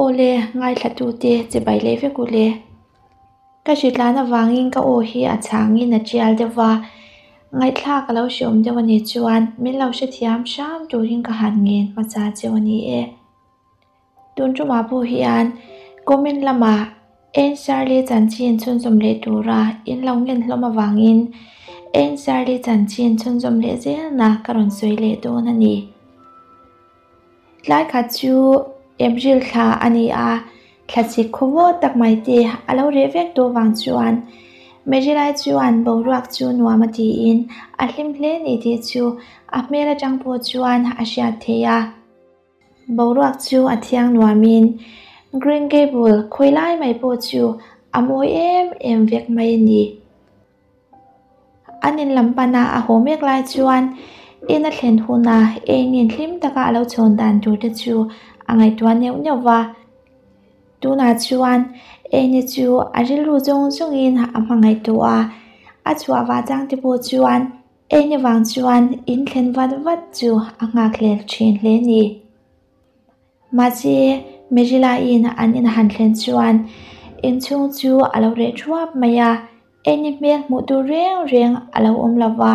Aw le, ngaithlatute chibai leh vek u le. Ka hritlan avangin ka aw hi a chhangin a tial deuh va, ngaihthlak a lo hreawm deuh a nih chuan min lo hrethiam hram turin ka han ngen hmasa cheu a ni e. Tun tumah pawh hian comment lamah En Shirley chanchin chhunzawm leh tura in lo ngen hlawm avangin En Shirley chanchin chhunzawm leh zelna ka rawn sawi leh dawn a ni. Tlai khat chu April thla a ni a, thlasik khawvawt tak mai te a lo reh vek tawh vang chuan Merilai chuan boruak chu nuam a tiin a hlim hle ni tih chu a hmel atang pawh chuan a hriat theih a. Boruak chu a thiang nuamin Green Gable khawi lai mai pawh chu a mawi em em vek mai a ni. An in lam pana a haw mek lai chuan in a thlen huna engin hlim taka a lo chhawn dan tur te chu a ngaihtuah neuh neuh va. Tunah chuan Eni chu a rilru zawng zawngin a hmangaih tawh a, a chhuah vah chang te pawh chuan Eni vang chuan in thlen vat vat chu a nghakhlel thin hle ni. Mahse, Mejila-in an in han thlen chuan inchhung chu a lo reh thuap mai a, Eni hmel hmuh tur reng reng a lo awm lo va.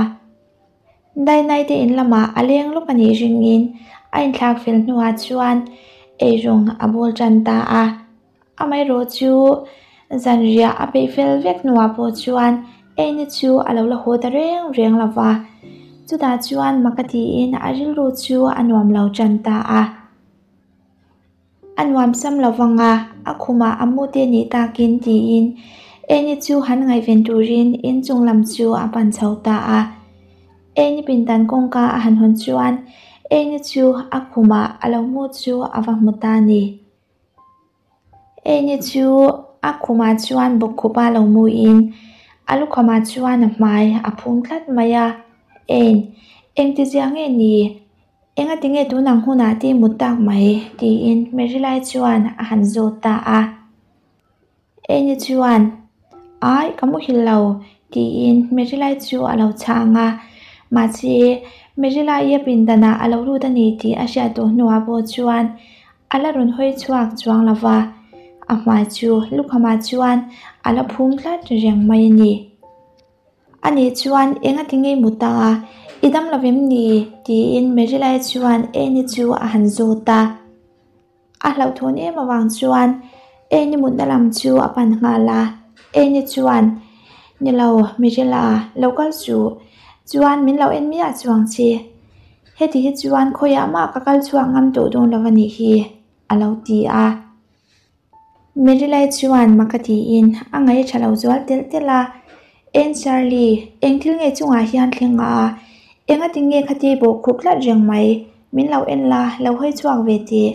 Dainai te in lamah a leng lawk a nih ringin a inthlak fel hnuah chuan eirawng a bawl tan ta a. Amaherawh chu zanriah a peih fel vek hnuah pawh chuan Eni chu a lo la haw ta reng reng lo va, chutah chuan mak a tiin a rilru chu a nuam lo tan ta a. A nuam sam lo vang a, a khumah a mu te nih takin tiin Eni chu han ngaihven turin inchung lam chu a pan chho ta a. Eni pindan kawngka a han hawn chuan Eni chu a khumah a lo mu chu a va hmu ta a ni. Eni chu a khumah chuan bawkkhupa lo muin a lukhamah chuan a hmai a phum tlat mai a, En, engtizia nge ni? Engati nge tunang hunah te mut tak mai? tiin Merilai chuan a han zawt ta a. Eni chuan, Ai, ka muhil lo, tiin Merilai chu a lo chhang a. Mahse, Merilai a pindanah a lo lut a ni tih a hriat tawh hnuah pawh chuan a la rawn hawi chhuak chuang lo va, a hmai chu lukhamah chuan a la phum tlat reng mai a ni. Ani chuan, Engati nge i mu ta a? I dam lo em ni? tiin Merilai chuan Eni chu a han zawt a. A hlauhthawn em avang chuan Eni mutna lam chu a pan nghal a, Eni chuan, Ni lo, Mirela, lo kal suh. Chuan min lo en miah chuang che. Heti hi chuan khawiah mah ka kal chhuak ngam tawh dawn lo a nih hi, a lo ti a. Merilai chuan mak a tiin a ngaih a tha lo zual telh telh a, En Charlie, eng thil nge chungah hian thleng a, engati nge khati bawh khup tlat reng mai, min lo en la, lo hawi chhuak ve teh,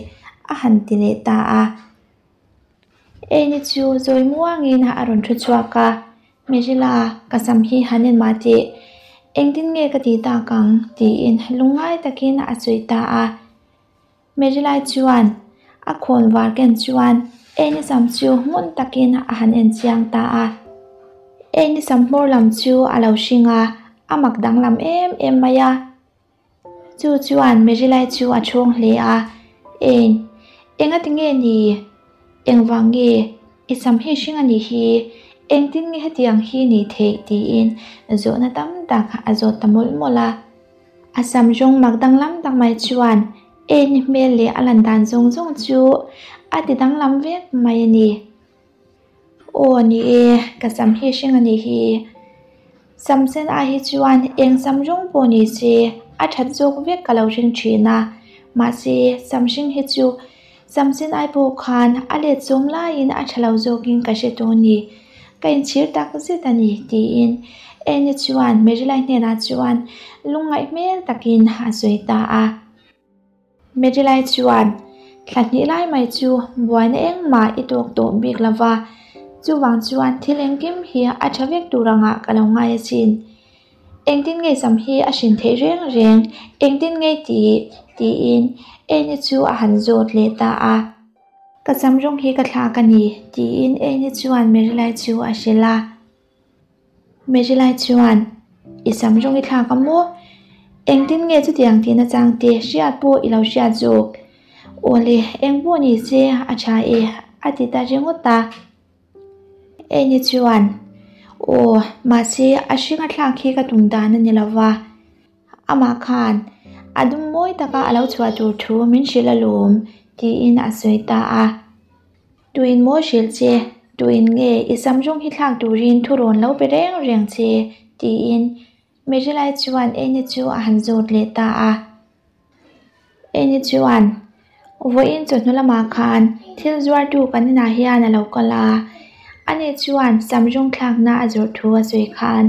a han ti leh ta a. Eni chu zawi muangin a rawn thu chhuak a, Merila, ka sam hi han en mah teh, engtin nge ka tih tak ang? tiin lungngai takin a sawi ta a. Merilai chuan a khawn var ken chuan Eni sam chu ngun takin a han en chiang ta a. Eni sam hmawr lam chu a lo hring a, a mak danglam em em mai a. Chu chuan Merilai chu a chhawng hle a, En, engati nge ni? Engvang nge i sam hi hring a nih hi? Engtin nge hetiang hi nih theih? tiin zawhna tam tak a zawt ta mawlh mawlh a. A sam rawng mak danglam tak mai chuan Eni hmel leh a lan dan zawng zawng chu a ti danglam vek mai a ni. Aw ni e, ka sam hi hring a nih hi. Sam sen ah hi chuan eng sam rawng pawh ni se a that zawk vek ka lo ring thin a, mahse sam hring hi chu sam sen ai pawh khan a let zawm laiin a tha lo zawkin ka hre tawh a ni. Ka inchhir tak zet a ni tiin Eni chuan Merilai hnenah chuan lungngaih hmel takin a sawi ta a. Merilai chuan thla hnih lai mai chu buaina engmah i tawk tawh bik lo va, chuvang chuan thil engkim hi a tha vek tur angah ka lo ngai asin. Engtin nge sam hi a hrin theih reng reng, engtin nge tih? tiin Eni chu a han zawt leh ta a. Ka sam rawng hi ka thlak a ni, tiin Eni chuan Merilai chu a hrilh a. Merilai chuan, I sam rawng i thlak a maw? Engtin nge chutiang tihna chang te hriat pawh i lo hriat zawk? Awle, eng pawh ni se a tha e, a ti ta ringawt a. Eni chuan, Aw, mahse a hring a thlak hi ka tum dan a ni lo va. Amah khan a dum mawi taka a lo chhuah tur thu min hrilh alawm, tiin a sawi ta a. Tuin maw hrilh che? Tuin nge i sam rawng hi thlak turin thurawn lo pe reng reng che? tiin Merilai chuan Eni chu a han zawt leh ta a. Eni chuan, Vawiin chawhnu lamah khan thil zuartu kan inah hian a lo kal a, ani chuan sam rawng thlakna a zawrh thu a sawi khan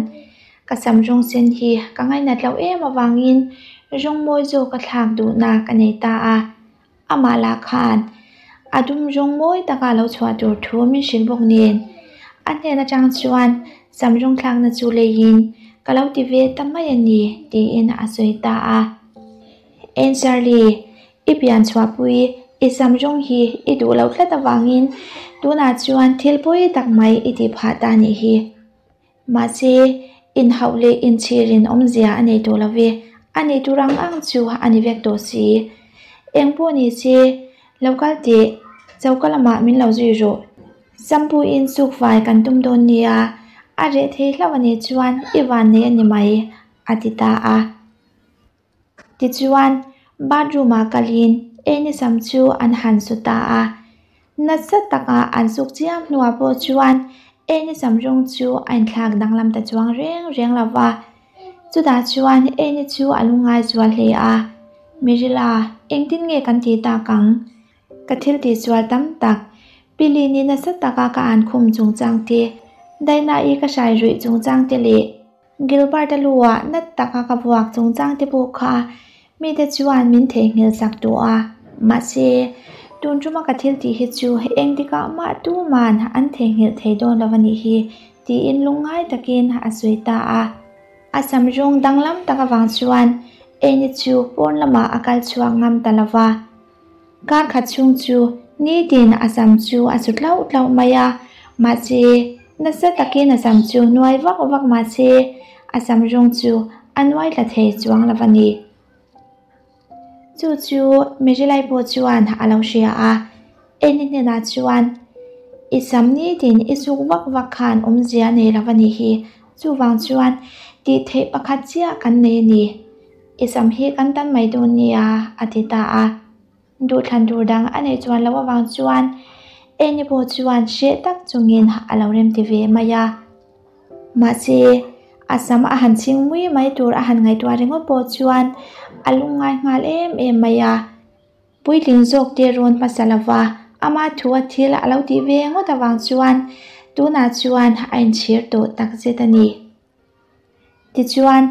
ka sam rawng sen hi ka ngainat loh em avangin rawng mawi zawk a thlak duhna ka nei ta a, amah lah khan a dum rawng mawi taka a lo chhuah tur thu min hrilh bawk nen a hnen atang chuan sam rawng thlakna chu leiin ka lo ti ve ta mai a ni tiin a sawi ta a. En Charlie, i pian chhuahpui i sam rawng hi i duh loh tlat avangin tunah chuan thil pawi tak mai i tih phah ta nih hi. Mahse, inhauh leh inchhirin awmzia a nei tawh lo ve, a nih tur ang ang chu a ni vek tawh si. Eng pawh ni se, lo kal teh, choka lamah min lo zui rawh. Sampuiin sukfai kan tum dawn nia, a reh thei hlauh a nih chuan i vannei a ni mai, a ti ta a. Tichuan, bathroom-ah kalin Annie sam chu an han su ta a. Nasa taka an suk chiam hnuah pawh chuan Annie sam rawng chu a inthlak danglam ta chuang reng reng lo va. Chutah chuan Annie chu a lungngai zual hle a, Mirila, engtin nge kan tih tak ang? Ka thil tihsual tam tak, Pili ni nasa taka ka an khum chungchang te, Daina-i ka hrai ruih chungchang te leh Gilbert-a luah nat taka ka vuak chungchang te pawh kha mite chuan min theihnghilh sak tawh a, mahse, tun tuma ka thil tih hi chu engtikah mah tuman an theihnghilh thei dawn lo a nih hi, tiin lungngai takin a sawi ta a. A sam rawng danglam tak avang chuan Annie chu pawn lamah a kal chhuak ngam ta lo va. Kar khat chhung chu nitin a sam chu a su tlauh tlauh mai a, mahse nasa takin a sam chu nuai vak vak mahse a sam rawng chu a nuai tla thei chuang lo a ni. Chu chu Merilai pawh chuan a lo hria a, Eni hnenah chuan I sam nitin i suk vak vak khan awmzia nei lo a nih hi, chuvang chuan tih theih pakhat chiah kan nei a ni. I sam hi kan tan mai dawn nia, a ti ta a. Duhthlan tur dang a neih chuan loh avang chuan Annie pawh chuan hreh tak chungin a lo rem ti ve mai a. Mahse, a sam a han chhing mui mai tur a han ngaihtuah ringawt pawh chuan a lungngai nghal em em mai a. Puitling zawk te rawn hmasa lova ama thu a thil a lo tih ve ngawt avang chuan tunah chuan a inchhir tawh takzet a ni. Tichuan,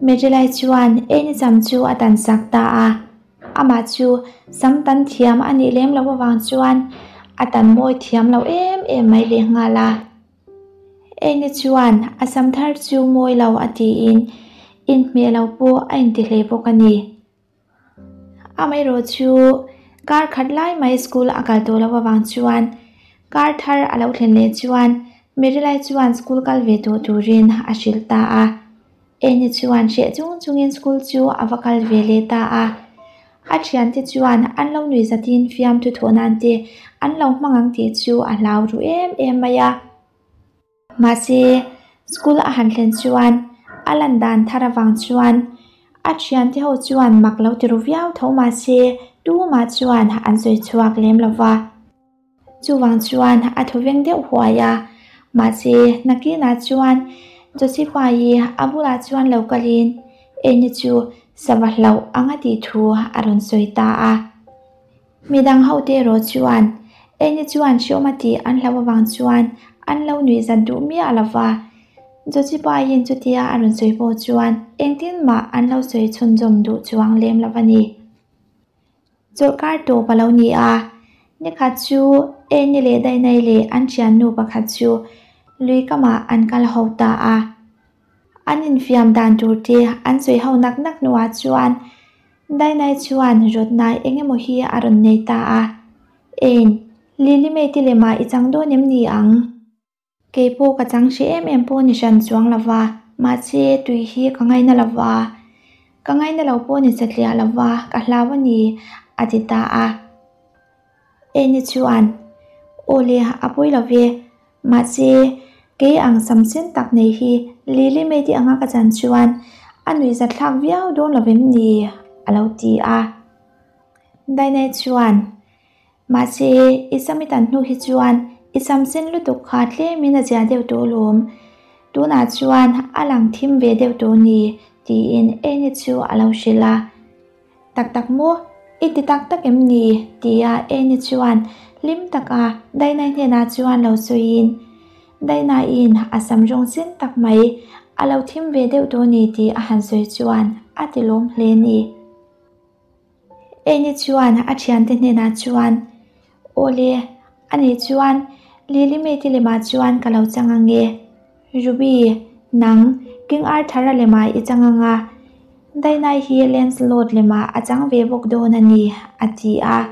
Merilai chuan Annie sam chu a tan sak ta a. Amah chu sam tan thiam a nih lem loh avang chuan a tan mawi thiam lo em em mai leh nghal a. Annie chuan a sam thar chu mawi lo a tiin inhmeh lo pawh a inti hle bawk a ni. Amaherawh chu kar khat lai mai school a kal tawh loh avang chuan kar thar a lo thlen leh chuan Merilai chuan school kal ve tawh turin a hrilh ta a. Annie chuan hreh chung chungin school chu a va kal ve leh ta a. A thiante chuan an lo nuih zatin fiamthu thawh nan te an lo hmang ang tih chu a hlau ru em em mai a. Mahse, school a han thlen chuan a lan dan thar avang chuan a thiante ho chuan mak lo ti ru viau tho mahse tumah chuan an sawi chhuak lem lo va. Chuvang chuan a thaw veng deuh huai a, mahse nakinah chuan Josepha-i a bulah chuan lo kalin Annie chu sava hlauh anga tih thu a rawn sawi ta a. Midang hote erawh chuan Annie chuan hriawm a tih an hlauh avang chuan an lo nuih zat duh miah lo va. Jojipa-in chutia a rawn sawi pawh chuan engtin mah an lo sawi chhunzawm duh chuang lem lo a ni. Chawlhkar tawp a lo ni a, nikhat chu Annie leh Dainai leh an thiannu pakhat chu lui kamah an kal ho ta a. An infiam dan tur te an sawi ho nak nak hnuah chuan Dainai chuan rawtnai eng emaw hi a rawn nei ta a, Ein, Lily mate lemah i chang dawn em ni ang? Kei pawh ka chang hre em em pawh ni hran chuang lo va, mahse tui hi ka ngaina lo va, ka ngaina lo pawh ni satliah lo va, ka hlau a ni, a ti ta a. Eni chuan, Aw le, a pawi lo ve. Mahse, kei ang sam sen tak nei hi Lily Maid-i anga ka chan chuan a nuihzatthlak viau dawn lo vem ni? a lo ti a. Dainai chuan, Mahse, i sam i tan hnu hi chuan i sam sen lutuk kha tlemin a zia deuh tawh alawm. Tunah chuan a lang thim ve deuh tawh ni, tiin Eni chu a lo hrilh a. Tak tak maw? I ti tak tak em ni? tia Eni chuan hlim taka Dainai hnenah chuan lo sawiin, Dainaiin a sam rawng sen tak mai a lo thim ve deuh tawh ni tih a han sawi chuan a ti lawm hle ni. Eni chuan a thiante hnenah chuan, Awle, ani chuan Lily Mate lemah chuan ka lo chang ange. Ruby, nang King Arthur-a lemah i chang anga, Dainai hi Lancelot lemah a chang ve bawk dawn a ni, a ti a.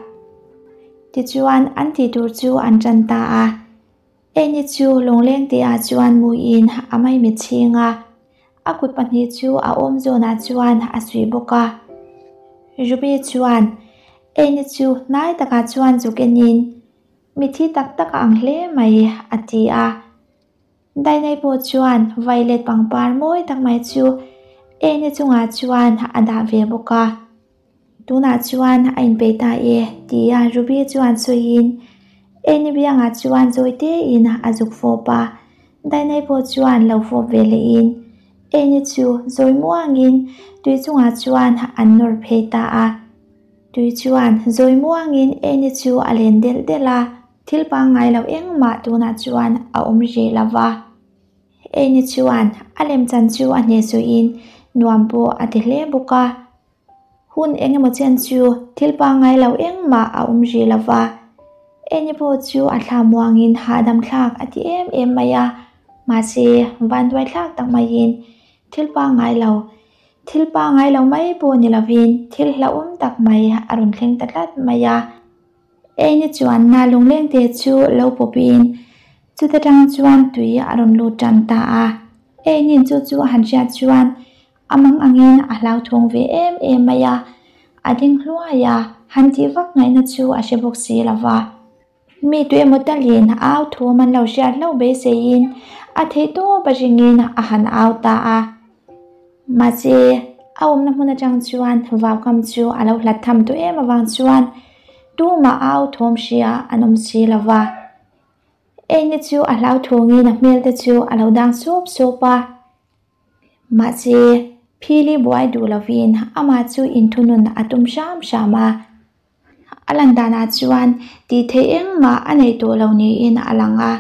Tichuan an tih tur chu an tan ta a. Eni chu lawngleng te ah chuan muin a maimit chhing a, a kut pahnih chu a awm zawnah chuan a suih bawk a. Ruby chuan Eni chu hnai takah chuan zuk enin, Mithi tak tak a ang hle mai, a ti a. Dainai pawh chuan violet pangpar mawi tak mai chu Eni chungah chuan a dah ve bawk a. Tunah chuan a inpeih ta e, tia Ruby chuan sawiin Eni biangah chuan zawi tein a zuk fawp a. Dainai pawh chuan lo fawp ve lehin Eni chu zawi muangin tui chungah chuan an nawr phei ta a. Tui chuan zawi muangin Eni chu a len delh delh a, thil pangngai lo engmah tunah chuan a awm rih lo va. Eni chuan a lemchan chu a hnehsuihin nuam pawh a ti hle bawk a. Hun eng emaw chen chu thil pangngai lo engmah a awm rih lo va, Eni pawh chu a thla muangin hahdam thlak a ti em em mai a, mahse vanduai thlak tak maiin thil pangngai lo, thil pangngai lo mai pawh ni lovin thil hlauhawm tak mai a rawn thleng ta tlat mai a. Eni chuanna lunglengte chu lo pawpin chuta tang chuan tui a rawn lut tan ta a, Eni'n chu chu a han hriat chuan A mang angin a hlauthawng ve em em mai a, a ding hluai a, han tih vak ngaihna chu a hre bawk si lo va. Mi tu emaw talin au thawm an lo hriat hlauh beiseiin a theih tawp a ringin a han au ta a. Mahse, a awmna hmun atang chuan vaukam chu a lo hlat tham tawh em avang chuan tumah au thawm hria an awm si lo va. Enge chu a hlauthawngin a hmel te chu a lo dang sup sup a. Mahse, phili buai duh lovin amah chu inthunun a tum hram hram a. A lan danah chuan tih theih engmah a nei tawh lo niin a lang a.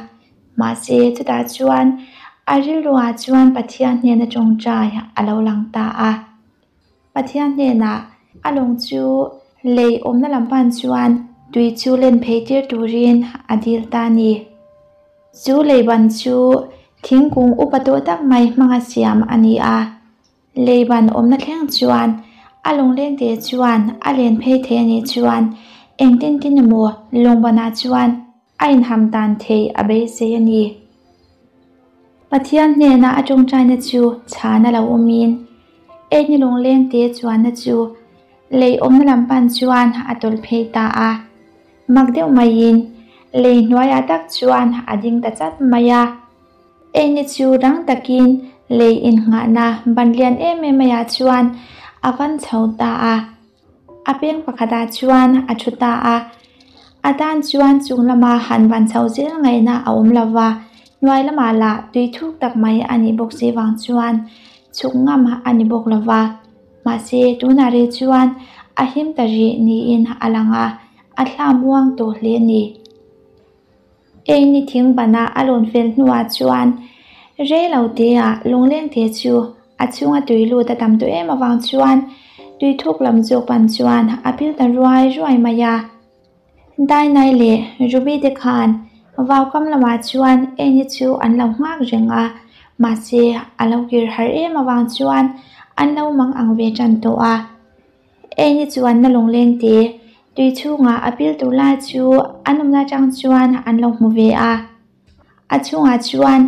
Mahse, chutah chuan a rilruah chuan Pathian hnena tawngtai a lo lang ta a. Pathian hnenah a lawng chu lei awmna lam pan chuan tui chu len phei tir turin a dil ta a ni. Chu lei ban chu thingkung upa tawh tak mai hmanga siam a ni a. Lei ban awmna thleng chuan a lawngleng te chuan a len phei thei a nih chuan engtin tin emaw lawng banah chuan a inham dan thei a beisei a ni. Pathian hnena a tawngtaina chu chhan a lo awmin, Eni lawngleng te chuanna chu lei awmna lam pan chuan a tawlh phei ta a. Mak deuh maiin lei hnuaiah tak chuan a ding ta chat mai a. Eni chu rang takin lei innghahna ban lian em em maiah chuan a van chho ta a. A peng pakhatah chuan a thu ta a, a tan chuan chung lama han van chho zel ngaihna a awm lo va, hnuai lamah lah tui thuk tak mai a nih bawk si vang chuan chhuk ngam a ni bawk lo va. Mahse, tunah rih chuan a him ta rih niin a lang a, a thla muang tawh hle a ni. Eng ni thing bana a lawn fel hnuah chuan rei lo teah lungleng te chu a chhunga tui lut a tam tawh em avang chuan tui thuk lam zawk pan chuan a pil ta ruai ruai mai a. Dainai leh Ruby te khan vaukam lamah chuan Eng-i chu an lo nghak reng a, mahse a lo kir har em avang chuan an lo mang ang ve tan tawh a. Eng i chuanna lawngleng te tui chhungah a pil tur lai chu an awmna atang chuan an lo hmu ve a. A chhungah chuan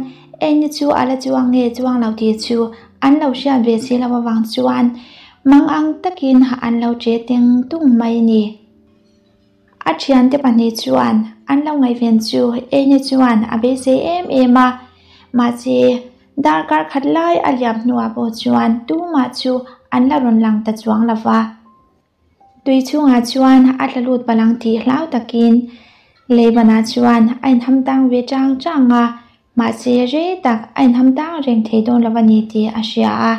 eng i chu a la chuang nge chuang lo tih chu an lo hriat ve si lo avang chuan mang ang takin an lo che teng tung mai a ni. A thiante pahnih chuan an lo ngaihven chu Amy chuan a beisei em em a, mahse darkar khat lai a liam hnuah pawh chuan tumah chu an la rawn lang ta chuang lo va. Tui chhungah chuan a tla lut palang tih hlau takin leibanah chuan a inham tang ve chang chang a, mahse rei tak a inham tang reng thei dawn lo a ni tih a hria a.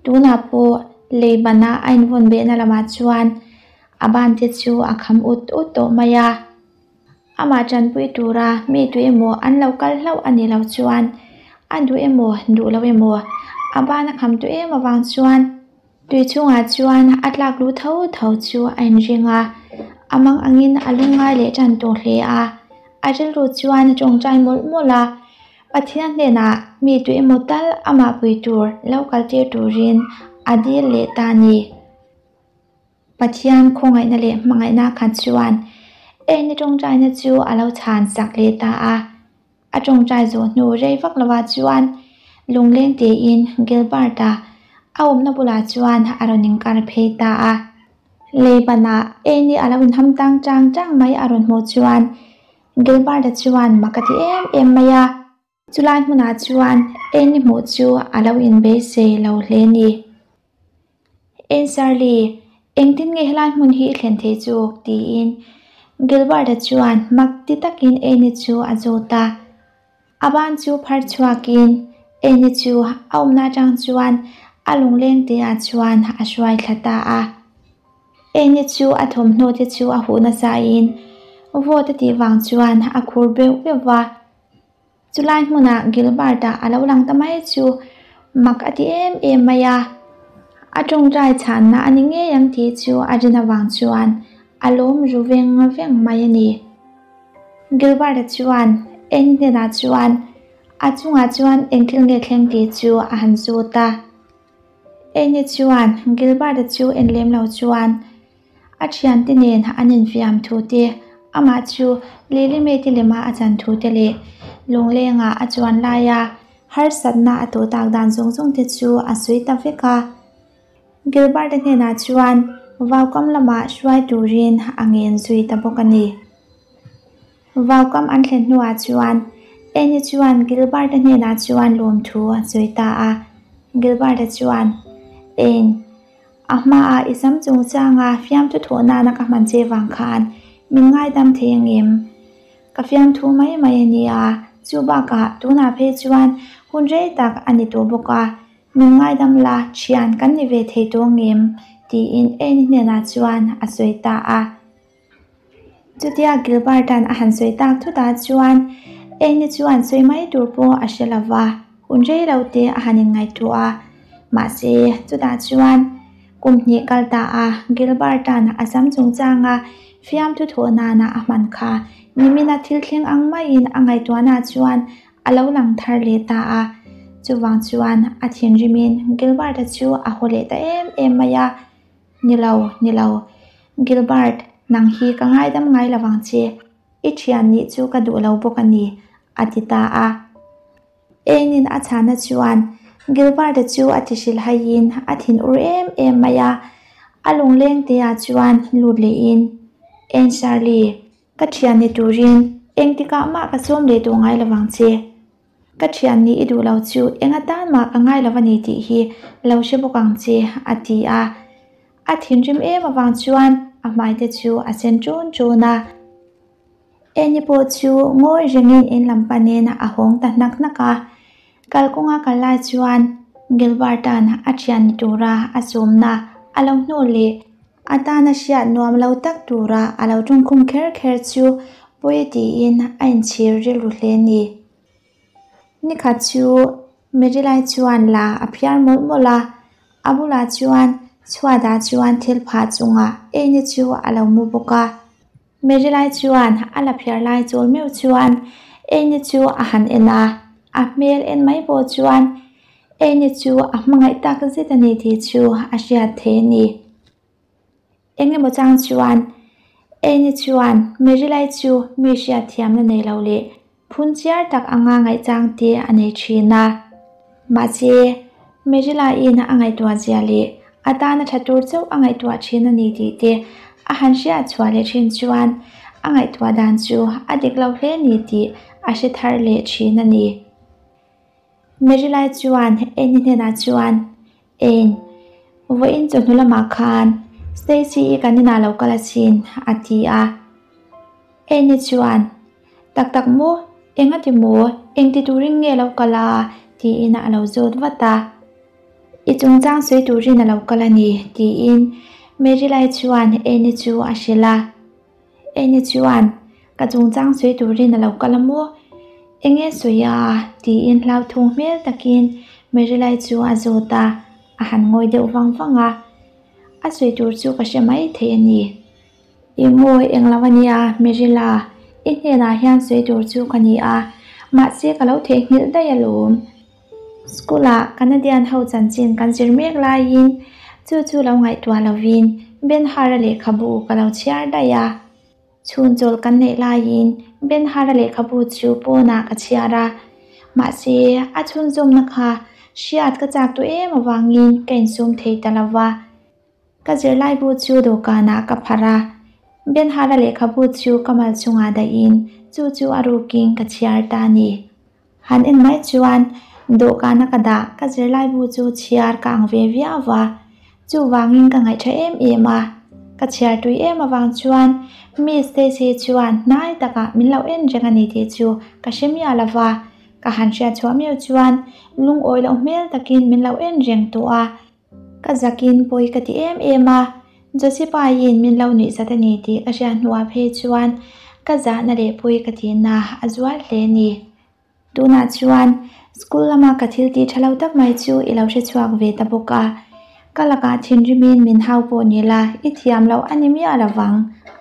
Tunah pawh leibana a invawn behna lamah chuan a ban te chu a kham ut ut tawh mai a. Amah tanpui tura mi tu emaw an lo kal hlauh a nih loh chuan a duh emaw duh lo emaw a ban a kham tawh em avang chuan tui chhungah chuan a tlak luh tho tho chu a inring a, a mang angin a lungngai leh tan tawh hle a. A rilru chuan a tawngtai mawlh mawlh a, Pathian hnenah mi tu emaw tal amah pui tur lo kaltir turin a dil leh ta a ni. Pathian khawngaihna leh hmangaihna khat chuan Eni tawngtaina chu a lo chhan sak leh ta a. A tawngtai zawh hnu rei vak lovah chuan lungleng tein Gilbert-a a awmna bulah chuan a rawn inkar phei ta a. Leibanah Eni a lo inham tang chang chang mai a rawn hmuh chuan Gilbert-a chuan mak a ti em em mai a. Chulai hmunah chuan Eni hmuh chu a lo inbeisei lo hle ni. En Shirley, engtin nge helai hmun hi i thlen thei chu? tiin Gilbert-a chuan mak ti takin Eni chu a zawt a. A ban chu phar chhuakin Eni chu a awmna atang chuan a lungleng teah chuan a hruai thla ta a. Eni chu a thawmhnaw te chu a huh nasain vawt a tih vang chuan a khur beuh beuh va. Chulai hmunah Gilbert-a a lo lang ta mai chu mak a ti em em mai a, a tawngtai chhanna a ni ngei ang tih chu a rin avang chuan a lawm ru veng veng mai a ni. Gilbert-a chuan Annie hnenah chuan a chungah chuan eng thil nge thleng tih chu a han zawt a. Annie chuan Gilbert-a chu en lem lo chuan A thiante nen an infiam thu te, amah chu Lily May-te lema a chan thu te leh Lunglengah a chuan laia harsatna a tawh tak dan zawng zawng te chu a sawi ta vek a. Gilbert-a hnenah chuan vaukam lamah hruai turin a ngen zui ta bawk a ni. Vaukam an thlen hnuah chuan Annie chuan Gilbert-a hnenah chuan lawmthu a sawi ta a. Gilbert-a chuan, Eng. A hmaah i sam chungchanga fiamthu thawh nana ka hman che vang khan min ngaidam thei angem? Ka fiamthu mai mai a nia, chu bakah tunah phei chuan hun rei tak a ni tawh bawk a, min ngaidam la thian kan ni ve thei tawh angem? tiin Annie hnenah chuan a sawi ta a. Chutia Gilbert-a'n a han sawi tak thutah chuan Annie chuan sawi mai tur pawh a hre lo va, hun rei lo te a han inngaihtuah a. Mahse, chutah chuan kum hnih kal ta a Gilbert-a'n a sam chungchanga fiamthu thawh nana a hman kha nimina thil thleng ang maiin a ngaihtuahna chuan a lo lang thar leh ta a. Chuvang chuan a thinrimin Gilbert-a chu a haw leh ta em em mai a. Ni lo, ni lo. Gilbert, nang hi ka ngaidam ngai lo vang che. I thian nih chu ka duh lo bawk a ni, a ti ta a. Engin a chhana chuan Gilbert-a chu a ti hrilh haiin a thin ur em em mai a. A lungleng teah chuan lut lehin, En Shirley, ka thian ni turin engtikah mah ka sawm leh duh ngai lo vang che. Ka thian nih i duh lo chu eng atan mah ka ngai lo a ni tih hi lo hre bawk ang che, a ti a. A thinrim em avang chuan a hmai te chu a sen ṭun ṭun a. Eni pawh chu ngawi rengin in lam panin a hawng ta hnak hnak a. Kalkawnga kal lai chuan Gilbert-a'n a thian ni tura a sawmna a lo hnuh leh a tana hriat nuam lo tak tura a lo tawngkhum kher kher chu pawi tiin a inchhir rilru hle a ni. Nikhat chu Merilai chuan la a phiar mawlh mawlh a, a bulah chuan chhuatah chuan thil phah chungah Eni chu a lo mu bawk a. Merilai chuan a la phiar lai chawl meuh chuan Eni chu a han en a, a hmel en mai pawh chuan Eni chu a hmangaih tak zet a ni tih chu a hriat thei a ni. Eng emaw chang chuan Eni chuan Merilai chu mi hriatthiamna nei lo leh phun chiar tak anga ngaihchang te a nei thin a. Mahse, Merilaiin a ngaihtuah zia leh a tana tha tur chauh a ngaihtuah thin a ni tih te a han hriat chhuah leh thin chuan a ngaihtuah dan chu a dik lo hle ni tih a hre thar leh thin a ni. Merilai chuan Annie hnenah chuan, Ann, vawiin chawhnu lamah khan Stacy-i kan inah lo kal asin, a ti a. Annie chuan, Tak tak maw? Engati maw? Engti turin nge lo kal a? tiin a lo zawt vat a. I chungchang sawi turin a lo kal a ni, tiin Merilai chuan Annie chu a hrilh a. Eni chuan, Ka chungchang sawi turin a lo kal a maw? Enge sawi a? tiin hlauthawng hmel takin Merilai chu a zawt a, a han ngawi deuh vang vang a. A sawi tur chu ka hre mai thei a ni. I mawi eng lo a nia, Merila, i hnenah hian sawi tur chu ka ni a, mahse ka lo theihnghilh daih alawm. School-ah Canadian ho chanchin kan zir mek laiin chu chu lo ngaihtuah lovin Ben Hur-a lehkhabu ka lo chhiar daih a. Chhun chawl kan neih laiin Ben Hur-a lehkhabu chu pawnah ka chhiar a, mahse a chhunzawmna kha hriat ka chak tawh em avangin ka insum thei ta lo va. Ka zirlaibu chu dawhkanah ka pharh a, Ben Hur-a lehkhabu chu ka mal chungah dahin chu chu a rukin ka chhiar ta a ni. Han en mai chuan dawhkana ka dah ka zirlaibu chu chhiar ka ang ve viau va, chuvangin ka ngaihṭha em em a. Ka chhiar tui em avang chuan Miss Stacy chuan hnai takah min lo en reng a ni tih chu ka hre miah lo va, ka han hriat chhuah miau chuan lungawi loh hmel takin min lo en reng tawh a. Ka zakin pawi ka ti em em a, Joseph-ain min lo nuih zat a ni tih ka hriat hnuah phei chuan ka zahna leh pawi ka tihna a zual hle a ni. Tunah chuan school lama ka thil tih tha lo tak mai chu i lo hre chhuak ve ta bawk a, ka lakah thinrimin min hau pawh ni la i thiam loh a ni miah lo vang,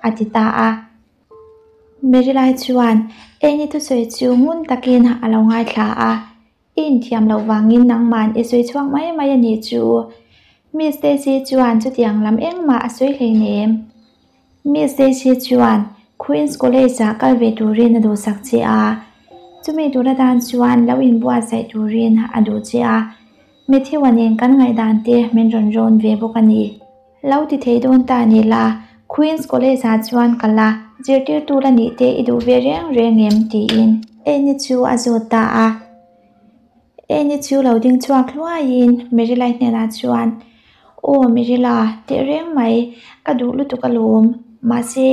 a ti ta a. Merilai chuan Annie thusawi chu ngun takin a lo ngaithla a. I inthiam loh vangin nangman i sawi chhuak mai mai a nih chu. Miss Daisy chuan chutiang lam engmah a sawi hleinem. Miss Daisy chuan Queen's College-ah kal ve turin a duhsak che a, chumi tur atan chuan lo inbuatsaih turin a duh che a, Matthew-a nen kan ngaihdan te min rawn rawn ve bawk a ni. Lo ti thei dawn ta ni la, Queen's College-ah chuan kal a, zirtirtu la nih te i duh ve reng reng em? tiin Annie chu a zawt ta a. Annie chu lo ding chhuak hluaiin Merilai hnenah chuan, Aw Merila, teh reng mai, ka duh lutuk alawm. Mahse,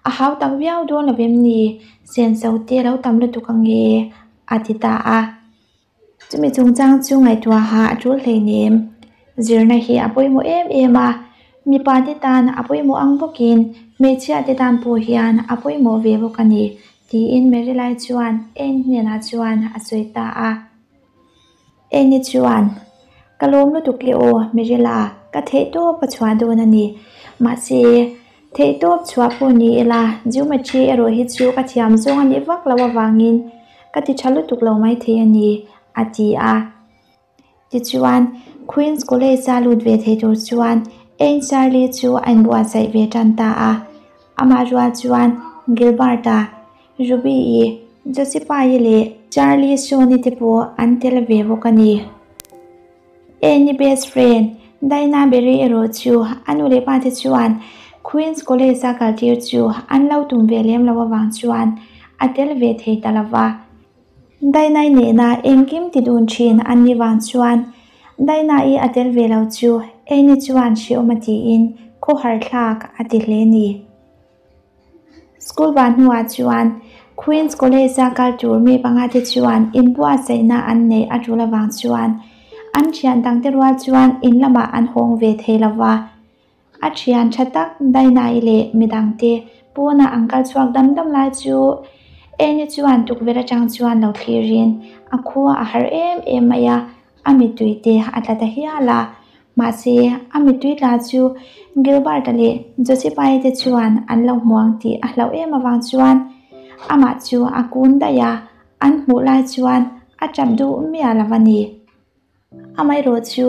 a hau tak viau dawn lo em ni? Senso te lo tam lutuk ange, a ti ta a. Chumi chungchang chu ngaihtuaha a tul hleinem. Zirna hi a pawimawh em em a, mipa te tan a pawimawh ang bawkin hmeichhia te tan pawh hian a pawimawh ve bawk a ni, tiin Merilai chuan Anne hnenah chuan a sawi ta a. Anne chuan, Ka lawm lutuk e aw, Merila, ka theihtawp ka chhuah dawn a ni. Mahse, Theihtawp chhuah pawh ni ila, geometry erawh hi chu ka thiam zawng a nih vak loh avangin ka ti tha lutuk lo maithei a ni, a ti a. Tichuan, Queen's College-a lut ve thei tur chuan Ain Charlie chu a inbuatsaih ve tan ta a. Amah rual chuan Gilbert-a, Ruby-i, Josepha-i leh Charlie Shawn-i te pawh an tel ve bawk a ni. Annie best friend Dinah Berry erawh chu a nu leh pa te chuan Queen's College a kaltir chu an lo tum ve lem lo avang chuan a tel ve thei ta lo va. Dinah-i nena engkim ti dun thin an nih vang chuan Dinah-i a tel ve lo chu Annie chuan hreawm a tiin khawhar thlak a ti hle ni. School ban hnuah chuan Queen's College a kal tur mi panga te chuan inbuatsaihna an neih a tul avang chuan an thian dangte rual chuan in lamah an hawng ve thei lo va. A thian tha tak Dainai leh midangte pawnah an kal chhuak dam dam lai chu Annie chuan tukverh atang chuan lo thlirin a khua a har em em mai a, a mittui te a tla ta hial a. Mahse, a mittui tla chu Gilbert-a leh Joseph-i te chuan an lo hmuang tih a hlauh em avang chuan amah chu a kun daih a, an hmuh lai chuan a tap duh miah lo a ni. Amaherawh chu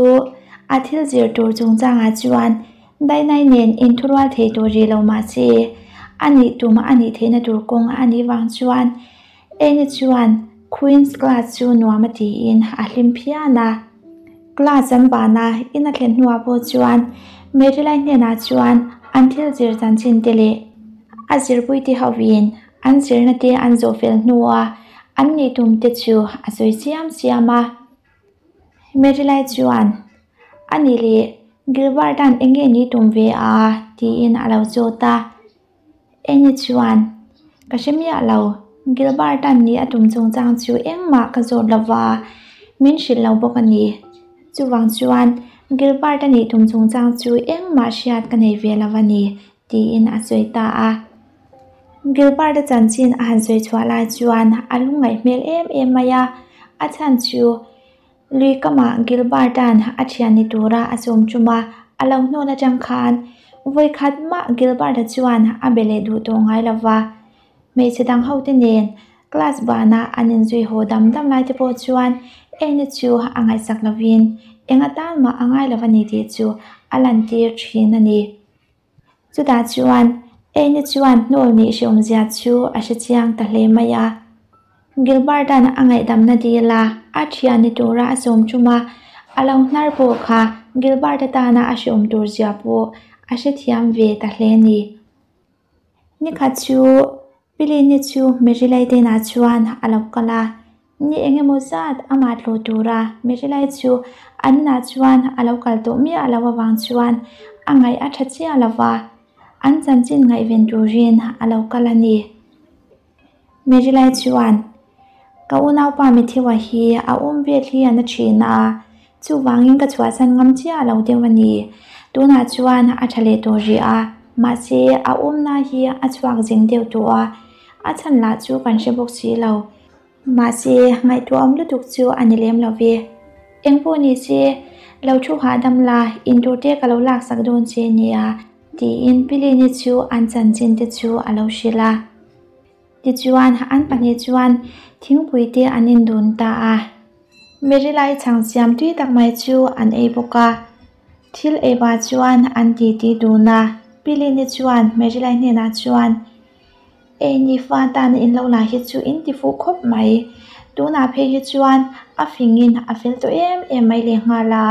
a thil zir tur chungchangah chuan Dainai nen inthurual thei tur rih lo mahse, a nih tum a nih theihna tur kawng a nih vang chuan Annie chuan Queen's class chu nuam a tiin a hlim phian a. Class an ban a, in a thlen hnuah pawh chuan Maryline hnenah chuan An thil zir chanchin te leh a zirpuite hovin an zirna te an zawh fel hnua an nih tum te chu a sawi chiam chiam a. Marilai chuan, A nih leh Gilbert-a'n eng nge ni tum ve a? tiin a lo zawt a. Annie chuan, Ka hre miah lo, Gilbert-a'n ni a tum chungchang chu engmah ka zawt lo va, min hrilh lo bawk a ni. Chuvang chuan Gilbert-a nih tum chungchang chu engmah hriat ka nei ve lo a ni, tiin a sawi ta a. Gilbert-a chanchin a han sawi chhuah lai chuan a lungngaih hmel em em mai a, a chhan chu Lui kamah Gilbert-a'n a thian ni tura a sawm tum a, a lo hnawn atang khan vawi khat mah Gilbert-a chuan a be leh duh tawh ngai lo va. Hmeichhe dang hote nen class banah an inzui haw dam dam lai te pawh chuan Annie chu a ngaihsak lovin eng atan mah a ngai lo a ni tih chu a lantir thin a ni. Chutah chuan Annie chuan hnawl nih hreawmzia chu a hre chiang ta hle mai a. Gilbert-a'n a ngaihdamna dil a, a thian ni tura a sawm tum a, a lo hnar pawh kha Gilbert-a tana a hreawm tur zia pawh a hrethiam ve ta hle a ni. Nikhat chu Pilini chu Merilai denah chuan a lo kal a, ni eng emaw zat amah tlawh tura Merilai chu an inah chuan a lo kal tawh miah loh avang chuan a ngaih a tha chiah lo va, an chanchin ngaihven turin a lo kal a ni. Merilai chuan, Ka unaupa Matthew-a hi a awm vel hi a na thin a, chuvangin ka chhuahsan ngam chiah lo deuh a ni. Tunah chuan a tha leh tawh rih a, mahse a awmna hi a chhuak zing deuh tawh a, a chhan lah chu kan hre bawk si lo. Mahse ngaihtuahawm lutuk chu a ni lem lo ve. Engpawh ni se, lo thu hahdam la, intur te ka lo laksak dawn che nia, tiin Pilini chu an chanchin te chu a lo hrilh a. Tichuan, an pahnih chuan thingpui te an indun ta a. Merilai chhang siam tui tak mai chu an ei bawk a. Thil ei pah chuan an titi dun a. Pilini chuan Merilai hnenah chuan, Ei ni fa tana in lo la hi chu in ti fuh khawp mai. Tunah phei hi chuan a fingin a fel tawh em em mai lehnghal a.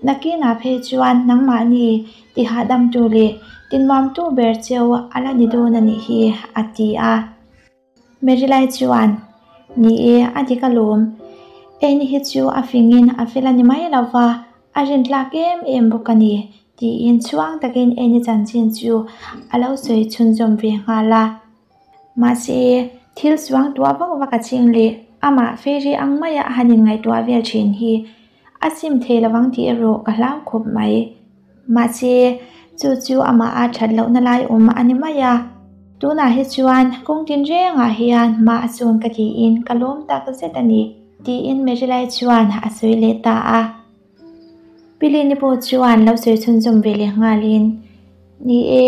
Nakinah phei chuan nangmahni ti hahdamtu leh tinnuamtu ber cheu a la ni dawn a nih hi, a ti a. Merilai chuan, Ni e, a dik alawm. Eni hi chu a fingin a fel a ni mai lo va, a rintlak em em bawk a ni, tiin chhuang takin Eni chanchin chu a lo sawi chhunzawm ve nghal a. Mahse, thil suang tuah vak vak a ching leh amah fairy ang maia a han inngaihtuah vel thin hi a sim thei lovang tih erawh ka hlau khawp mai. Mahse, chu chu amah a that lohna lai awm a ni mai a. Tunah hi chuan kawng tinrengah hian hma a sawn ka tiin ka lawm tak zet a ni, tiin Merilai chuan a sawi leh ta a. Pilini pawh chuan lo sawi chhunzawm ve leh nghalin, Ni e,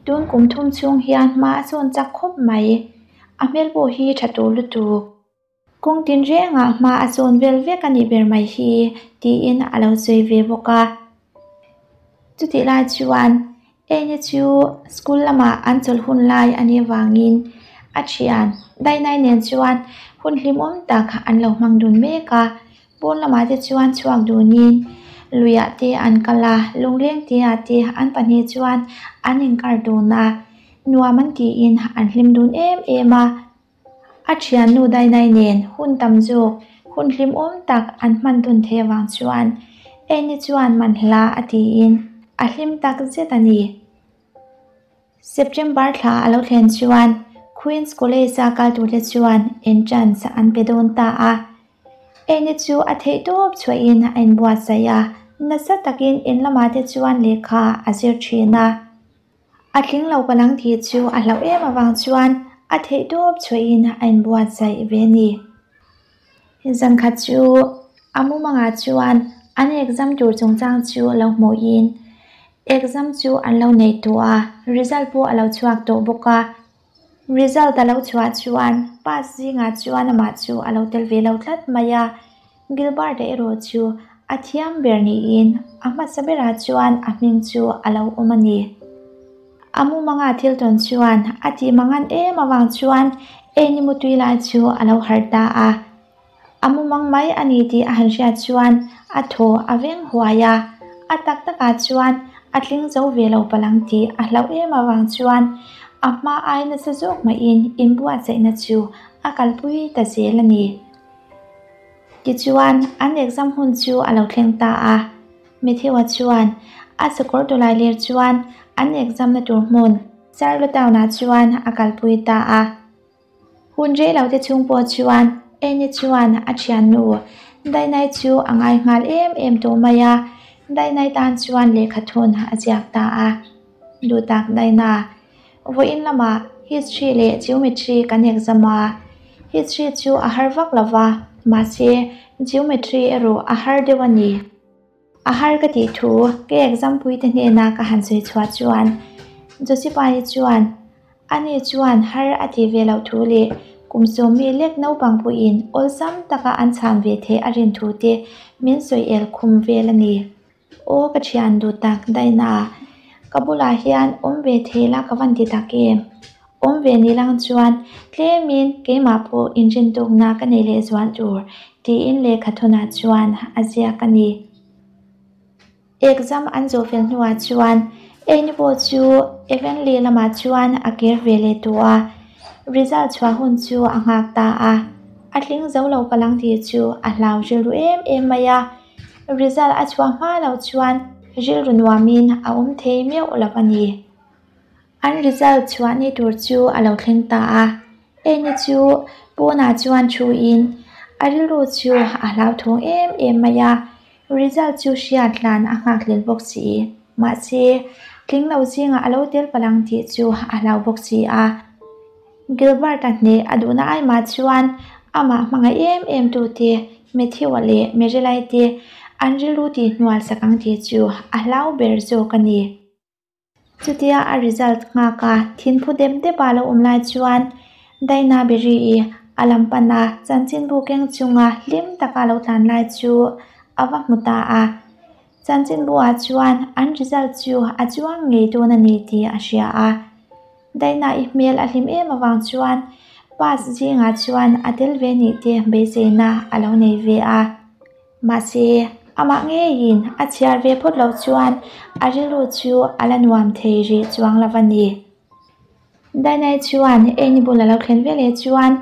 tun kum thum chhung hian hma a sawn chak khawp mai. A hmel pawh hi tha tur lutuk. Kawng tinrengah hma a sawn vel vek a nih ber mai hi, tiin a lo sawi ve bawk a. Chutih lai chuan Eni chu school lamah an chawlh hun lai a nih avangin a thian Dainai nen chuan hun hlimawm tak an lo hmang dun mek a. Pawn lamah te chuan chhuak dunin luiah te an kal a, lungleng teah te an pahnih chuan an inkar dun a, nuam an tiin an hlim dun em em a. A thiannu Dainai nen hun tam zawk, hun hlimawm tak an hman dun theih avang chuan Annie chuan man hla a tiin a hlim tak zet a ni. September thla a lo thlen chuan Queen's College-a kal turte chuan entrance an pe dawn ta a. Annie chu a theihtawp chhuahin a inbuatsaih a, nasa takin in lamah te chuan lehkha a zir thin a. A tling lo ka lang tih chu a hlauh em avang chuan a theih tawp chhuahin a inbuatsaih ve a ni. Zankhat chu a mumangah chuan an exam tur chungchang chu lo hmuhin exam chu an lo nei tawh a, result pawh a lo chhuak tawh bawk a. Result a lo chhuah chuan pass zingah chuan amah chu a lo tel ve lo tlat mai a. Gilbert-a erawh chu a thiam ber niin a hmasa berah chuan a hming chu a lo awm a ni. A mumanga thil tawn chuan a tih mangan em avang chuan Annie mutui lai chu a lo harh ta a. A mumang mai a ni tih a han hriat chuan a thaw a veng huai a, a tak takah chuan A tling zo ve lo palh ang tih a hlauh em avang chuan a hma ai nasa zawk mahin inbuatsaihna chu a kalpui ta zel a ni. Tichuan, an exam hun chu a lo thleng ta a. Matthew-a chuan a sakawr tawlai ler chuan an exam na tur hmun Charlottetown-ah chuan a kalpui ta a. Hun rei lo te chhung pawh chuan Annie chuan a thiannu Dainai chu a ngai nghal em em tawh mai a, Dainai tan chuan lehkha thun a ziak ta a. Duhtak Daina, vawiin lamah History leh Geometry kan exam a, History chu a har vak lo va, mahse Geometry erawh a har deuh a ni. A har ka tih thu ka exam puite hnena ka han sawi chhuah chuan Josepha-i chuan ani chuan har a tih ve loh thu leh kum sawmmi lek naupang pawhin awlsam taka an chhan ve theih a rin thu te min sawi el khum vel a ni. Aw ka thian duh tak Daina, ka bulah hian awm ve thei la ka van ti tak em? Awm ve ni lang chuan tlemin keimah pawh inrintukna ka nei leh zual tur tiin lehkha thawnah chuan a ziak a ni. Exam an zawh fel hnuah chuan Amy pawh chu Evanley lamah chuan a kir ve leh tawh a, result chhuah hun chu a nghak ta a. A tling zo lo palang tih chu a hlau rilru em em mai a, result a chhuah hma loh chuan rilru nuamin a awm thei meuh lo a ni. An result chhuah ni tur chu a lo thleng ta a, Amy chu pawnah chuan thuin a rilru chu a hlauthawng em em mai a, result chu hriat hlan a nghakhlel bawk si. Mahse, tling lo zingah a lo tel palh ang tih chu a hlau bawk si a. Gilbert-a hneh a duhna aimah chuan amah hmangaih em em tute Matthew-a leh Marilai te an rilru tihhnual sak ang tih chu a hlau ber zawk a ni. Chutia a result nghak a, thinphu dep dep a lo awm lai chuan Daina Berry-i a lam pan a, chanchinbu keng chunga hlim taka lo tlan lai chu a va hmu ta a. Chanchinbu ah chuan an result chu a chuang ngei dawn a ni tih a hria a. Daina-i hmel a hlim em avang chuan pass zingah chuan a tel ve nih te beiseina a lo nei ve a. Mahse, amah ngeiin a chhiar ve phawt loh chuan a rilru chu a la nuam thei rih chuang lo a ni. Dainai chuan Ein bul a lo thlen ve leh chuan,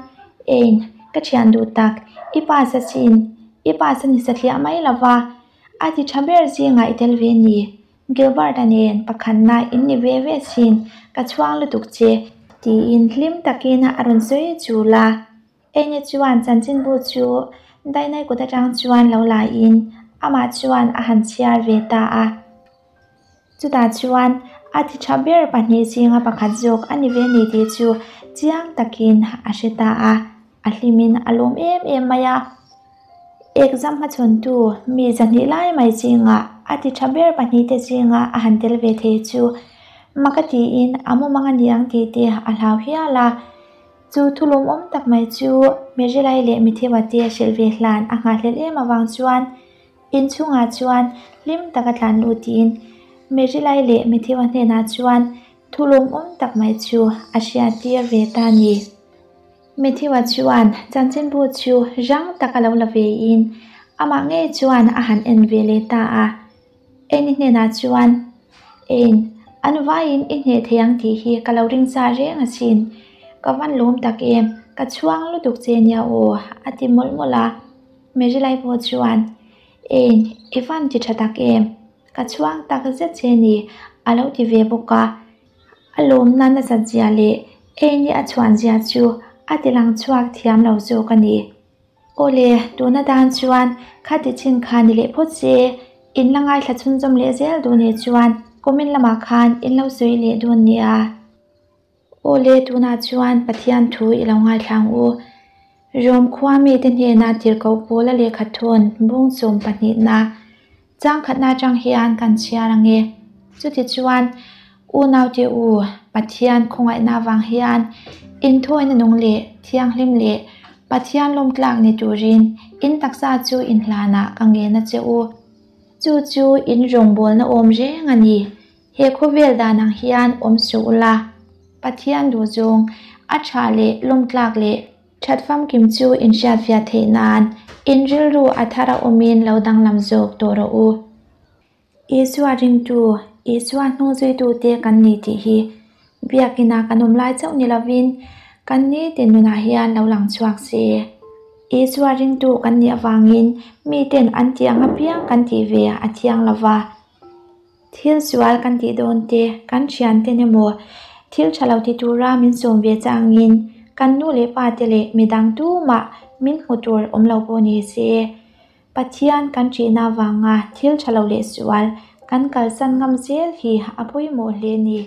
Ein, ka thian duh tak, i pass asin, i pass a ni satliah mai lo va, a ti tha ber zingah i tel ve ni, Gilbert-a nen pakhatna in ni ve ve sin, ka chhuang lutuk che, tiin hlim takin a rawn sawi chul a. Enge chuan chanchinbu chu Dainai kut atang chuan lo la in amah chuan a han chhiar ve ta a. Chutah chuan a ti tha ber pahnih zinga pakhat zawk a ni ve ni tih chu chiang takin a hre ta a, a hlimin a lawm em em mai a. Exam hmachhawntu mi zahnih lai mai zingah a ti tha ber pahnihte zinga a han tel ve thei chu mak a tiin a mumang a ni ang tih te a hlau hial a. Chu thu lawmawm tak mai chu Merilai leh Mithiwa te hrilh ve hlan a nghahhlelh em avang chuan inchhungah chuan hlim taka tlan lutin Merilai leh Mithiwa hnenah chuan thu lawmawm tak mai chu a hriattir ve ta a ni. Matthew-a chuan chanchinbu chu rang taka lo la vein amah ngei chuan a han en ve leh ta a. Eni hnenah chuan, Ein, an vaiin i hneh thei ang tih hi ka lo ring sa reng asin. Ka van lawm tak em, ka chhuang lutuk che nia aw, a ti mawlh mawlh a. Merilai pawh chuan, Ein, i van ti tha tak em, ka chhuang tak zet che ni, a lo ti ve bawk a. A lawmna nasat zia leh Eni a chhuan zia chu a ti lang chhuak thiam lo zawk a ni. Awle, tuna dan chuan khati chin kha ni leh phawt se, in la ngaithla chhunzawm leh zel duh nih chuan comment lamah khan in lo sawi leh dawn nia. Awle, tunah chuan Pathian thu i lo ngaithla ang u. Rom khua mite hnena tirhkoh Paula lehkha thawn bung sawm pahnihna Changkhatna atang hian kan chhiar ang e. Chutichuan, unaute u, Pathian khawngaihna avang hian inthawina nung leh thianghlim leh Pathian lawmtlak ni turin in taksa chu inhlanah ka ngen a che u. Chu chu in rawngbawlna awm reng a ni. He khawvel dan ang hian awm suh ula, Pathian duhzawng a tha leh lawmtlak leh That famkim chu inhriatfiah theih nan in rilru a thar a awmin lo danglam zawk tawh rawh u. Isua ringtu Isua hnungzuitute kan ni tih hi biakina kan awm lai chauh ni lovin kan nitin nunah hian lo lang chhuak se. Isua ringtu kan nih avangin miten an tih ang apiang kan tih ve a thiang lova. Thil sual kan tih dawn te, kan thianten emaw thil tha lo ti tura min sawm ve changin kan nu leh pa te leh midang tumah min hmu tur awm lo pawh ni se, Pathian kan ṭihna avanga thil tha lo leh sual kan kalsan ngam zel hi a pawimawh hle a ni.